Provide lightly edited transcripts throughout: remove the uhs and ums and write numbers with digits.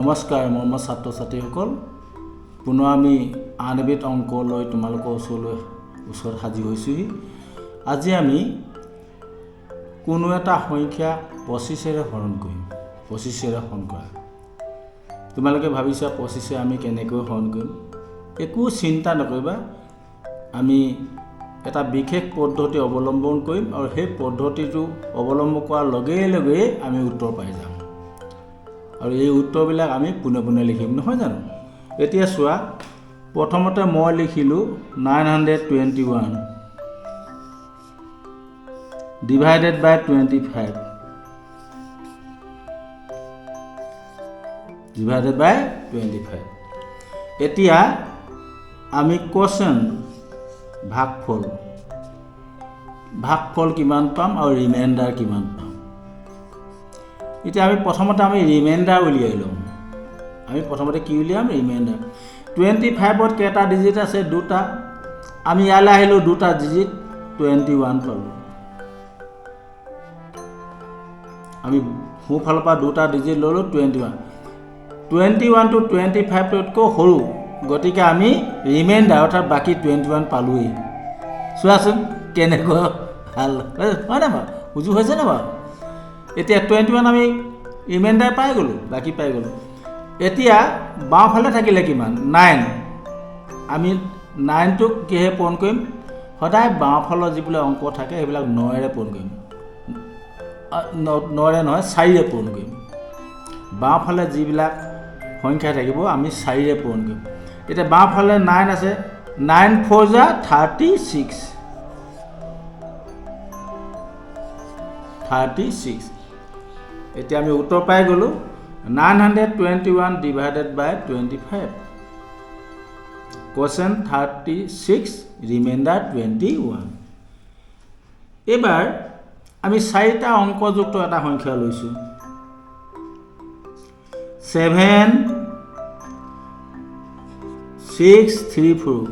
নমস্কাৰ মৰমৰ ছাত্ৰ ছাত্ৰীসকল, পুনৰ আমি আন এবিধ অংক লৈ তোমালোকৰ ওচৰত হাজিৰ হৈছোঁহি। আজি আমি কোনো এটা সংখ্যা 25ৰে হৰণ কৰিম। 25ৰে হৰণ কৰা। তোমালোকে ভাবিছা 25 আমি কেনেকৈ হৰণ কৰিম? একো চিন্তা নকৰিবা, আমি এটা বিশেষ পদ্ধতি অৱলম্বন কৰিম আৰু সেই পদ্ধতিটো অৱলম্বন কৰাৰ লগে লগেই আমি উত্তৰ পাই যাম আৰু এই উত্তৰবিলাক আমি পোনে পোনে লিখিম, নহয় জানো? এতিয়া চোৱা, প্ৰথমতে মই লিখিলোঁ 921 divided by 25 divided by 25। এতিয়া আমি কোৱেশ্যন ভাগফল কিমান পাম আৰু ৰিমাইণ্ডাৰ কিমান পাম। এতিয়া আমি প্ৰথমতে ৰিমাইণ্ডাৰ উলিয়াই ল'ম। আমি প্ৰথমতে কি উলিয়াম? ৰিমাইণ্ডাৰ। 25ত কেইটা ডিজিট আছে? দুটা। আমি ইয়ালৈ আহিলোঁ, দুটা ডিজিট 21 পালোঁ। আমি সোঁফালৰ পৰা দুটা ডিজিট ল'লোঁ, 21। 21টো 25তকৈ সৰু, গতিকে আমি ৰিমাইণ্ডাৰ অৰ্থাৎ বাকী 21 পালোঁৱেই। চোৱাচোন কেনেকুৱা ভাল হয় নাই বাৰু? সুযোগ হৈছেনে বাৰু? এতিয়া 21 আমি ৰিমাইণ্ডাৰ পাই গ'লোঁ, বাকী পাই গ'লোঁ। এতিয়া বাওঁফালে থাকিলে কিমান? 9। আমি 9টোক কিহে পূৰণ কৰিম? সদায় বাওঁফালৰ যিবিলাক অংক থাকে সেইবিলাক 9ৰে পূৰণ কৰিম। 9ৰে নহয়, 4ৰে পূৰণ কৰিম। বাওঁফালে যিবিলাক সংখ্যা থাকিব আমি 4ৰে পূৰণ কৰিম। এতিয়া বাওঁফালে 9 আছে, 9 4 যা 36, 36। এতিয়া আমি উত্তৰ পাই গ'লোঁ, 921 divided by 25, quotient 36, remainder 21। এইবাৰ আমি চাৰিটা অংকযুক্ত এটা সংখ্যা লৈছোঁ, 7 6 3 4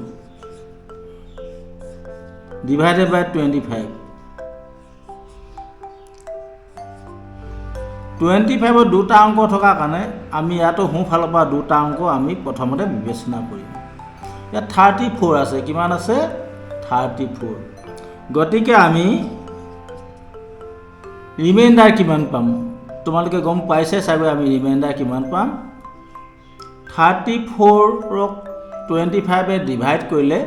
divided by 25। 25ত দুটা অংক থকাৰ কাৰণে আমি ইয়াতো সোঁফালৰ পৰা দুটা অংক আমি প্ৰথমতে বিবেচনা কৰিম। ইয়াত 34 আছে, কিমান আছে? 34। গতিকে আমি ৰিমাইণ্ডাৰ কিমান পাম? তোমালোকে গম পাইছে চাগৈ আমি ৰিমাইণ্ডাৰ কিমান পাম। 34ক 25 ডিভাইড কৰিলে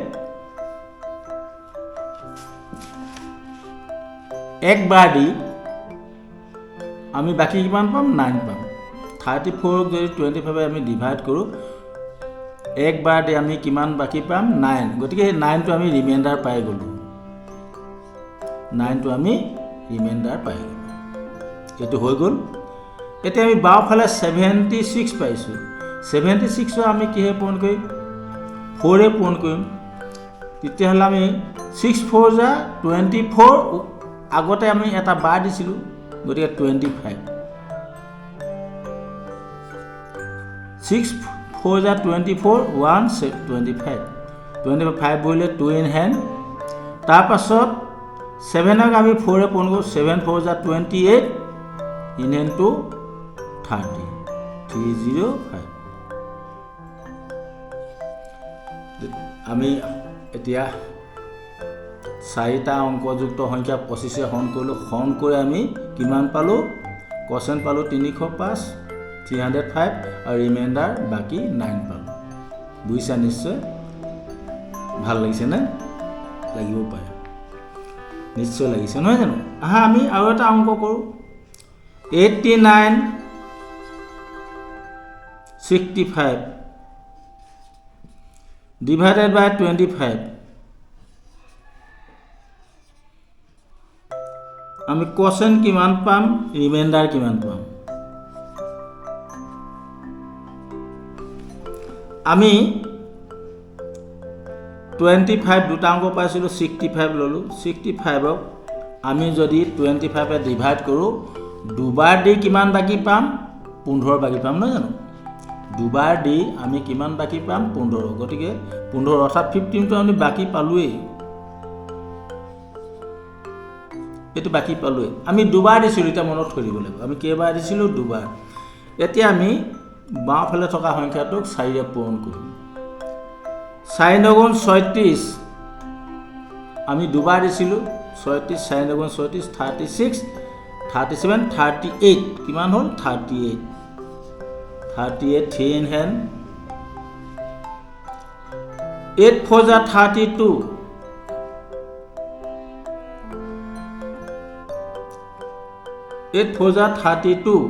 একবাৰ দি আমি বাকী কিমান পাম? 9 পাম। 34ক যদি 25 আমি ডিভাইড কৰোঁ একবাৰ দি আমি কিমান বাকী পাম? 9। গতিকে সেই 9টো আমি ৰিমাইণ্ডাৰ পাই গ'লোঁ। 9টো আমি ৰিমাইণ্ডাৰ পাই গ'লোঁ। এইটো হৈ গ'ল। এতিয়া আমি বাওঁফালে 76 পাইছোঁ। 76 আমি কিহে পূৰণ কৰিম? 4ৰে পূৰণ কৰিম। তেতিয়াহ'লে আমি 6 4 যা 24, আগতে আমি এটা বাৰ দিছিলোঁ, গতিকে 25। 6 4 যা 24, 1 25। 25 বহিলে 2 ইন হেণ্ড। তাৰপাছত 7ক আমি 4ৰে পূৰণ কৰোঁ, 7 4 যা 28, ইন হেণ্ড 2 30, 305। আমি এতিয়া চাৰিটা অংকযুক্ত সংখ্যা 25 হৰণ কৰিলোঁ। হৰণ কৰি আমি কিমান পালোঁ? কোৱেশ্যন পালোঁ 305, 305 আৰু ৰিমাইণ্ডাৰ বাকী 9 পালোঁ। বুজিছা নিশ্চয়? ভাল লাগিছেনে? লাগিব পাৰে, নিশ্চয় লাগিছে নহয় জানো? আহা আমি আৰু এটা অংক কৰোঁ। 89 65 divided by 25। আমি কোৱেশ্যন কিমান পাম? ৰিমাইণ্ডাৰ কিমান পাম? আমি 25 দুটা অংক পাইছিলোঁ, 65 ল'লোঁ। 65ক আমি যদি 25 ডিভাইড কৰোঁ, দুবাৰ দি কিমান বাকী পাম? 15 বাকী পাম, নহয় জানো? দুবাৰ দি আমি কিমান বাকী পাম? 15। গতিকে 15 অৰ্থাৎ 15টো আমি বাকী পালোঁৱেই, এইটো বাকী পালোঁৱেই। আমি দুবাৰ দিছিলোঁ, এতিয়া মনত থৈ দিব লাগিব আমি কেইবাৰ দিছিলোঁ? দুবাৰ। এতিয়া আমি বাওঁফালে থকা সংখ্যাটোক 4ৰে পূৰণ কৰিম। 4 9 গুণ 36, আমি দুবাৰ দিছিলোঁ, 36, 4 9 গুণ 36, 36, 37, 38, কিমান হ'ল? 38, 38, 3 in hand, 8 4 za 32, 8 4 za 32,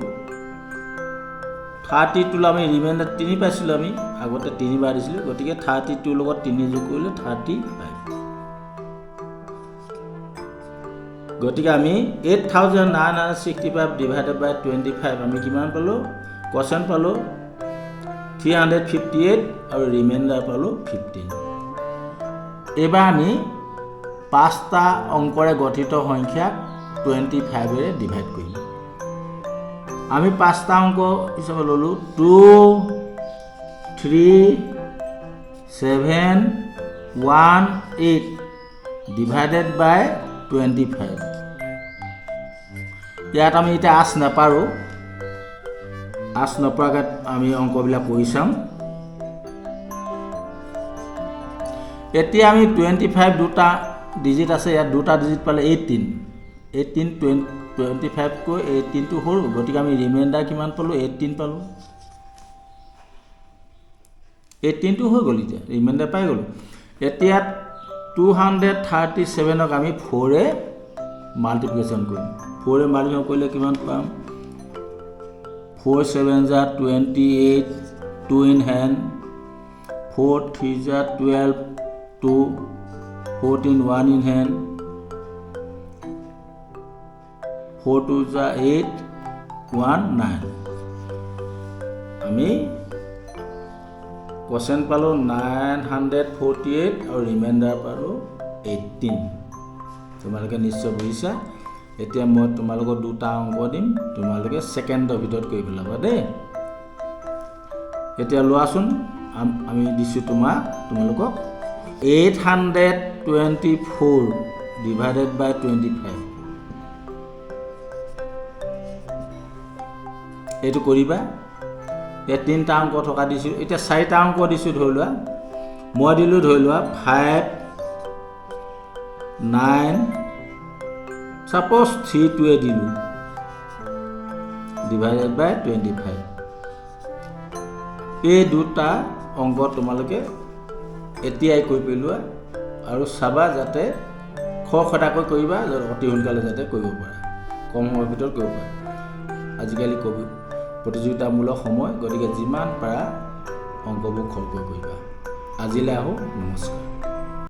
32 আমি ৰিমাইণ্ডাৰ 3 পাইছিলোঁ, আমি আগতে তিনিবাৰ দিছিলোঁ, গতিকে 32 লগত 3 যোগ কৰিলে 35। গতিকে আমি 8965 ডিভাইডেড বাই 25 আমি কিমান পালোঁ? কোৱেশ্যন পালোঁ 358 আৰু ৰিমাইণ্ডাৰ পালোঁ 15। এইবাৰ আমি 5টা অংকৰে গঠিত সংখ্যাক 25-ৰে ডিভাইড কৰিম। আমি 5টা অংক হিচাপে ল'লোঁ 2, 3, 7, 1, 8 ডিভাইডেড বাই 25। ইয়াত আমি এতিয়া আঁচ নাপাৰোঁ, আঁচ নপৰাকৈ আমি অংকবিলাক কৰি চাম। এতিয়া আমি 25 দুটা ডিজিট আছে, ইয়াত দুটা ডিজিট পালে 18, 18 25তকৈ 18টো সৰু, গতিকে আমি ৰিমাইণ্ডাৰ কিমান পালোঁ? 18 পালোঁ। 18টো হৈ গ'ল, এতিয়া ৰিমাইণ্ডাৰ পাই গ'লোঁ। এতিয়া 237ক আমি 4-ৰে মাল্টিপ্লিকেশ্যন কৰিম। 4-ৰে মাল্টিপ্লিকেশ্যন কৰিলে কিমান পাম? 4 7 za 28, 2 in hand, 4 3 za 12, 2, 14, 1 in hand, 4 2 za 8, 1, 9। আমি কোৱেশ্যন পালোঁ 948 আৰু ৰিমাইণ্ডাৰ পালোঁ 18। তোমালোকে নিশ্চয় বুজিছা। এতিয়া মই তোমালোকক দুটা অংক দিম, তোমালোকে ছেকেণ্ডৰ ভিতৰত কৰি পেলাবা দেই। এতিয়া লোৱাচোন, আমি দিছোঁ তোমালোকক 824 ডিভাইডেড বাই 25। এইটো কৰিবা। ইয়াত 3টা অংক থকা দিছোঁ, এতিয়া 4টা অংক দিছোঁ। ধৰি লোৱা মই দিলোঁ, ধৰি লোৱা 5, 9, ছাপ'জ 3 2 দিলোঁ ডিভাইডেড বাই 25। এই দুটা অংক তোমালোকে এতিয়াই কৰি পেলোৱা আৰু চাবা যাতে খৰখেদাকৈ কৰিবা, অতি সোনকালে যাতে কৰিব পাৰা, কম সময়ৰ ভিতৰত কৰিব পাৰা। আজিকালি প্ৰতিযোগিতামূলক সময়, গতিকে যিমান পাৰা অংকবোৰ খৰকৈ কৰিবা। আজিলৈ আহোঁ, নমস্কাৰ।